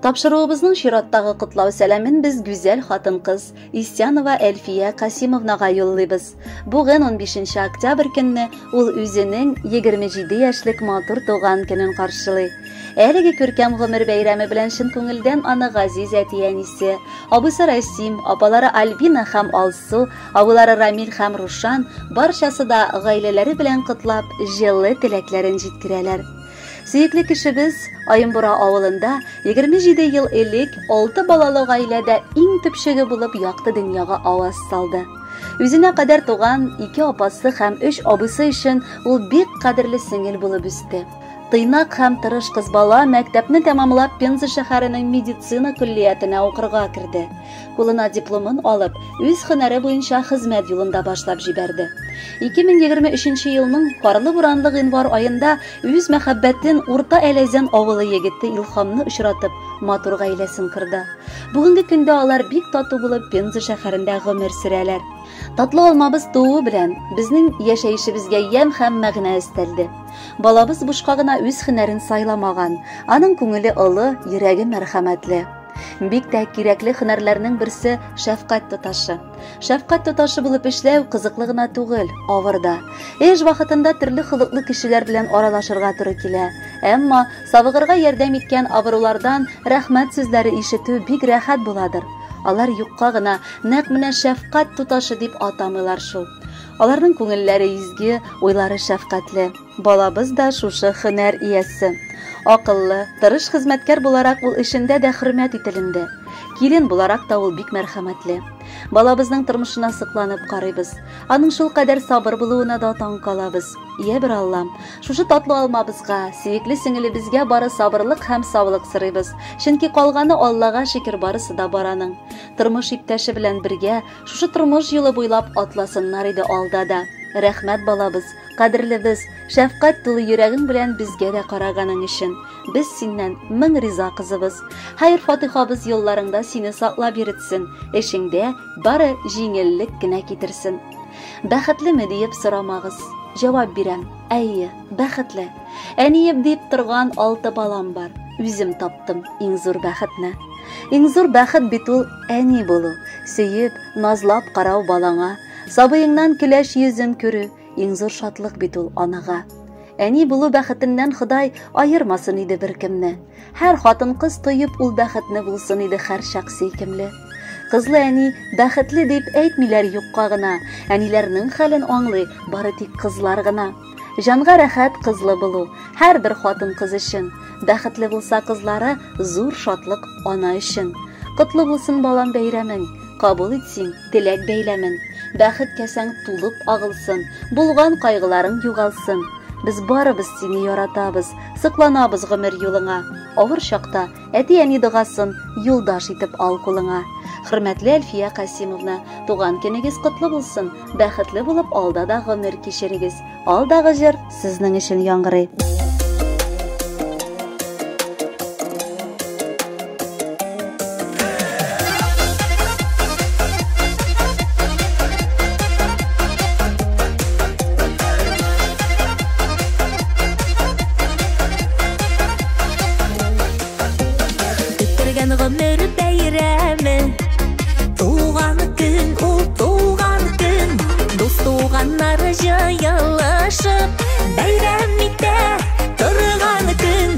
Тапшыруыбызның чираттагы котлау сәламен без гүзәл хатын-кыз Истянова Әлфия Касимовнага юллыйбыз. Бүген 15 октябрь көнне ул үзенең 27 яшьлек матур туган көнен каршылый. Әлеге күркәм гомер бәйрәме белән чын күңелдән аны газиз әти-әнисе, абыйсы Расим, апалары Альбина һәм Алсу, абыйлары Рамил һәм Рушан, барчасы да гаиләләре белән котлап, җылы теләкләрен җиткерәләр. Сөекле кешебез Аембура авылында 27 ел элек 6 балалы гаиләдә иң төпчеге булып якты дөньяга аваз салды. Үзенә кадәр туган ике апасы һәм өч абыйсы өчен ул бик кадерле сеңел булып үсте. Тыйнак һәм тырыш кыз бала мәктәпне тәмамлап Пенза шәһәренең медицина көллиятенә укырга керде. Кулына дипломын алып, үз һөнәре буенча хезмәт юлында башлап җибәрде. 2023 елның карлы-буранлы гыйнвар аенда үз мәхәббәтен Урта Әләзән авылы егете Илһамны очратып, матур гаиләсен корды. Бүгенге көндә алар бик тату булып Пенза шәһәрендә гомер сөрәләр. Татлы алмабыз тууы белән безнең яшәешебезгә ямь һәм мәгънә өстәлде. Балабыз бушка гына үз һөнәрен сайламаган, аның күңеле олы, йөрәге мәрхәмәтле. Бик тә кирәкле һөнәрләрнең берсе шәфкать туташы. Шәфкать туташы булып эшләү кызыклы гына түгел, авыр да. Эш вакытында төрле холыклы кешеләр белән аралашырга туры килә. Әмма савыгырга ярдәм иткән авырулардан рәхмәт сүзләре ишетү бик рәхәт буладыр. Алар юкка гына нәкъ менә шәфкать туташы дип атамыйлар шул. Аларның күңелләре изге, уйлары шәфкатьле. Балабыз да шушы һөнәр иясе. Акыллы, тырыш хезмәткәр буларак ул эшендә дә хөрмәт ителенде. Килен буларак та ул бик мәрхәмәтле. Балабызның тормышына сокланып карыйбыз. Аның шул кадәр сабыр булуына да таң калабыз. Йә бер Аллам, шушы татлы алмабызга, сөекле сеңелебезгә бары сабырлык һәм саулык сорыйбыз. Чөнки калганы Аллага шөкер барысы да бар аның. Тормыш иптәше белән бергә шушы тормыш юлы буйлап атласыннар иде алда да. Рәхмәт, балабыз, кадерлебез, шәфкать тулы йөрәгең белән безгә дә караганың өчен. Без синнән мең риза кызыбыз. Хәер-фатихабыз юлларыңда сине саклап йөртсен, эшеңдә бары җиңеллек кенә китерсен. Бәхетлеме диеп сорамагыз. Җавап бирәм, әйе, бәхетле. Әнием дип торган алты балам бар. Үзем таптым иң зур бәхетне. Иң зур бәхет бит ул әни булу, сөеп, назлап карау балаңа. Сабыеңнан көләч йөзен күрү, иң зур шатлык бит ул анага. Әни булу бәхетеннән Ходай аермасын иде беркемне. Һәр хатын-кыз тоеп ул бәхетне булсын иде һәрчак сөйкемле. Кызлы әни бәхетле дип әйтмиләр юкка гына. Әниләрнең хәлен аңлый бары тик кызлар гына. Җанга рәхәт кызлы булу һәрбер хатын-кыз өчен. Бәхетле булса кызлары зур шатлык ана өчен. Котлы булсын балам бәйрәмең, кабул итсин теләк бәйләмен. Бәхет кәсәң тулып агылсын, булган кайгыларың югалсын. Без барыбыз сине яратабыз, сокланабыз гомер юлыңа. Авыр чакта әти-әни догасын юлдаш итеп ал кулыңа. Хөрмәтле Әлфия Касимовна, туган көнегез котлы булсын, бәхетле булып алда да гомер кичерегез. Алдагы җыр сезнең өчен яңгырый. Көттергән гомер бәйрәме, туган көн ул туган көн. Дус туганнар җыелышып бәйрәм итә торган көн.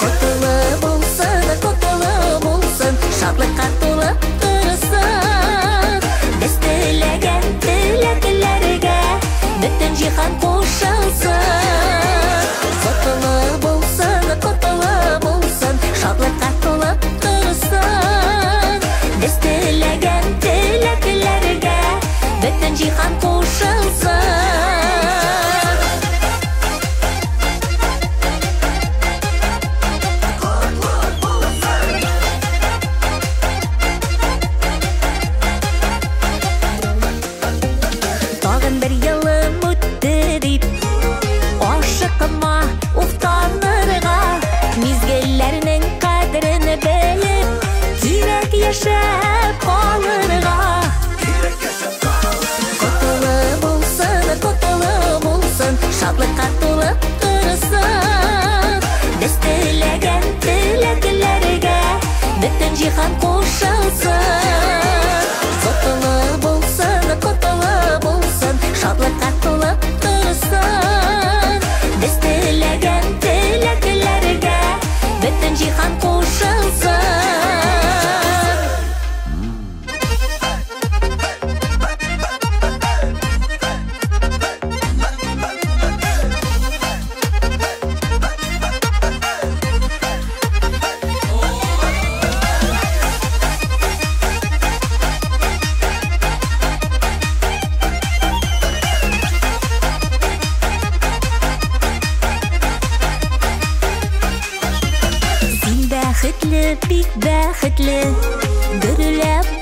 Котлы булсын, котлы булсын, шатлыкка тулып торсын. Без теләгән теләкләргә бөтен җиһан кушылсын. Котлы булсын, котлы булсын, шатлыкка тулып торсын. Без теләгән теләкләргә бөтен җиһан кушылсын. бик бәхетле. Гөрләп